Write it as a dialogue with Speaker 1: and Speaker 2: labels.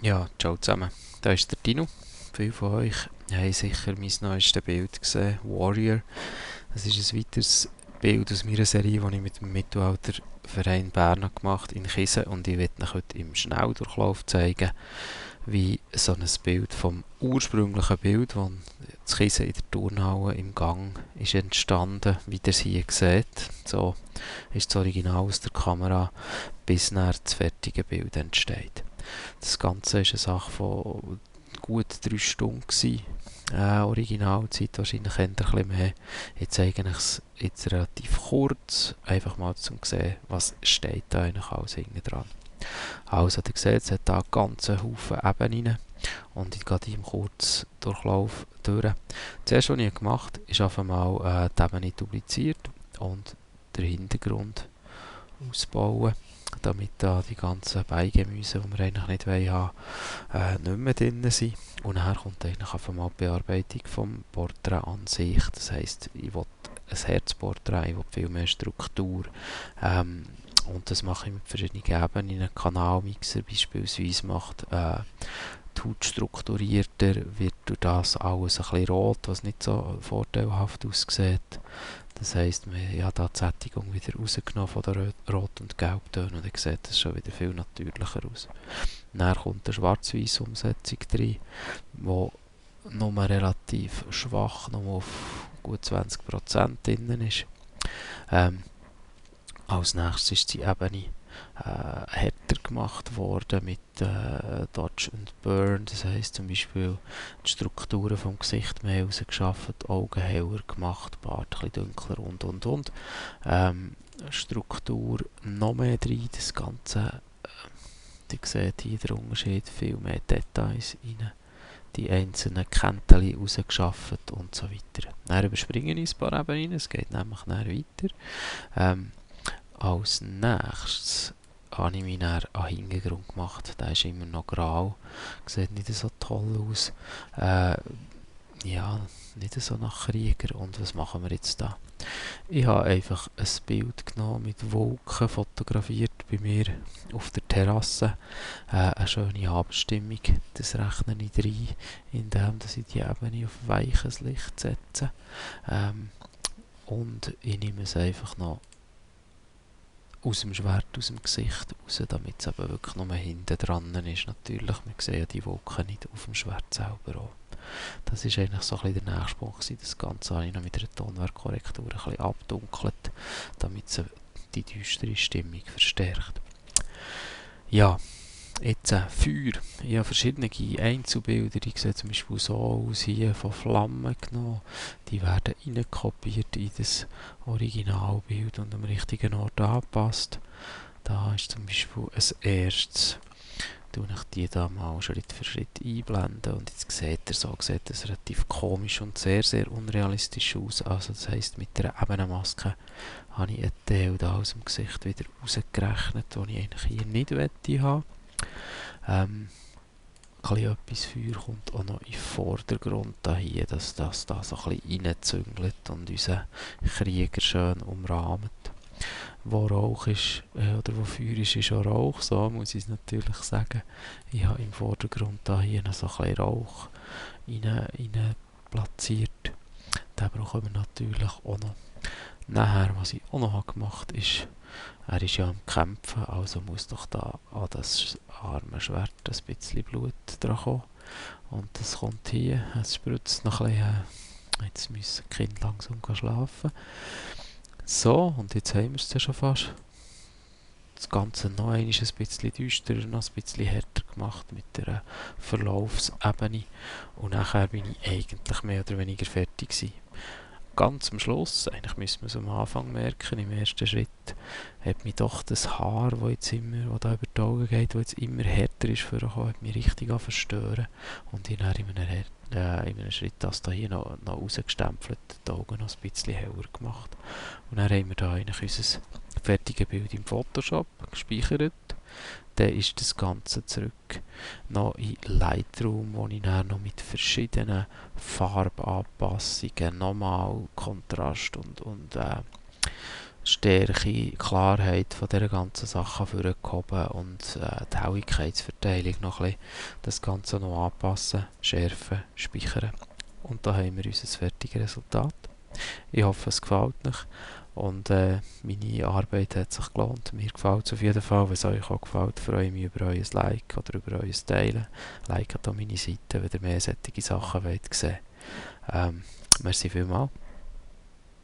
Speaker 1: Ja, ciao zusammen. Da ist der Dino. Viele von euch haben sicher mein neuestes Bild gesehen, Warrior. Das ist ein weiteres Bild aus meiner Serie, die ich mit dem Mittelalterverein Bern gemacht habe, in Kisen. Und ich werde euch heute im Schnelldurchlauf zeigen, wie so ein Bild vom ursprünglichen Bild, das das Kisen in der Turnhalle im Gang ist entstanden, wie ihr es hier seht. So ist das Original aus der Kamera, bis nachher das fertige Bild entsteht. Das Ganze war eine Sache von gut 3 Stunden. Originalzeit wahrscheinlich ein bisschen mehr. Ich zeige es jetzt relativ kurz, einfach mal zum sehen, was steht da eigentlich alles hinten dran. Also, ihr seht, es hat da einen ganzen Haufen Ebenen und ich gehe die im Kurzdurchlauf durch. Zuerst, was ich gemacht habe, ist einfach mal die Ebene dupliziert und den Hintergrund ausbauen, damit da die ganzen Beigemüse, die wir eigentlich nicht haben wollen, nicht mehr drin sind. Und dann kommt eigentlich einfach mal die Bearbeitung vom Porträt an sich. Das heisst, ich will ein Herzporträt, ich will viel mehr Struktur. Und das mache ich mit verschiedenen Ebenen. Ein Kanalmixer beispielsweise macht die Haut strukturierter, wird durch das alles ein bisschen rot, was nicht so vorteilhaft aussieht. Das heisst, wir haben da die Sättigung wieder rausgenommen von der Rot- und Gelbtönen und dann sieht das schon wieder viel natürlicher aus. Dann kommt eine Schwarz-Weiß-Umsetzung rein, die nur relativ schwach, nur auf gut 20% drin ist. Ähm, Als nächstes ist die Ebene härter gemacht worden mit Dodge and Burn. Das heisst zum Beispiel die Strukturen vom Gesicht mehr rausgeschafft, die Augen heller gemacht, Bart ein bisschen dunkler und. Struktur noch mehr drin, das Ganze, ihr seht hier den Unterschied, viel mehr Details rein, die einzelnen Kenteli rausgeschafft und so weiter. Dann überspringen ich ein paar Ebenen, es geht nämlich dann weiter. Als nächstes habe ich mich dann an den Hintergrund gemacht. Der ist immer noch grau. Sieht nicht so toll aus. Ja, nicht so nach Krieger. Und was machen wir jetzt da? Ich habe einfach ein Bild genommen, mit Wolken fotografiert bei mir auf der Terrasse. Eine schöne Abstimmung. Das rechne ich rein, indem ich die Ebene auf weiches Licht setze. Und ich nehme es einfach noch aus dem Schwert, aus dem Gesicht raus, damit es eben wirklich nur hinten dran ist. Natürlich, wir sehen ja die Wolken nicht auf dem Schwert selber auch. Das war eigentlich so ein bisschen der Nachsprung gewesen. Das Ganze habe ich noch mit einer Tonwerkkorrektur ein bisschen abdunkelt, damit es die düstere Stimmung verstärkt. Ja, jetzt Feuer. Ich habe verschiedene Einzelbilder, die sehen zum Beispiel so aus, hier von Flammen genommen. Die werden reinkopiert in das Originalbild und am richtigen Ort angepasst. Da ist zum Beispiel ein erstes, tue ich die da mal Schritt für Schritt einblenden und jetzt sieht das relativ komisch und sehr, sehr unrealistisch aus. Also das heisst, mit der Ebenenmaske habe ich einen Teil da aus dem Gesicht wieder rausgerechnet, den ich eigentlich hier nicht haben möchte. Etwas Feuer kommt auch noch in den Vordergrund da hier, dass das da so ein bisschen reinzüngelt und unseren Krieger schön umrahmt. Wo Rauch ist, oder wo Feuer ist, ist auch Rauch, so muss ich es natürlich sagen. Ich habe im Vordergrund da hier noch so ein bisschen Rauch rein platziert. Den brauchen wir natürlich auch noch. Nachher, was ich auch noch gemacht habe, ist, er ist ja am Kämpfen, also muss doch da an das arme Schwert ein bisschen Blut dran kommen. Und das kommt hier, es spritzt noch ein bisschen, jetzt müssen die Kinder langsam schlafen. So, und jetzt haben wir es ja schon fast. Das Ganze noch ein bisschen düsterer, noch ein bisschen härter gemacht mit der Verlaufsebene. Und nachher bin ich eigentlich mehr oder weniger fertig gewesen. Ganz am Schluss, eigentlich müssen wir es am Anfang merken, im ersten Schritt, hat mich doch das Haar, das jetzt immer, das da über die Augen geht, das jetzt immer härter ist, hat mich richtig verstören. Und ich habe in einem Schritt das da hier noch rausgestempelt, die Augen noch ein bisschen heller gemacht. Und dann haben wir da eigentlich unser fertiges Bild im Photoshop gespeichert. Dann ist das Ganze zurück noch in Lightroom, wo ich dann noch mit verschiedenen Farbanpassungen, nochmal Kontrast und Stärke, Klarheit von dieser ganzen Sache vorgehoben und die Helligkeitsverteilung noch ein bisschen, das Ganze noch anpassen, schärfen, speichern. Und da haben wir unser fertiges Resultat. Ich hoffe, es gefällt euch und meine Arbeit hat sich gelohnt. Mir gefällt es auf jeden Fall. Wenn es euch auch gefällt, freue ich mich über euer Like oder über euer Teilen. Liket auch meine Seite, wenn ihr mehr solche Sachen wollt sehen. Merci vielmals.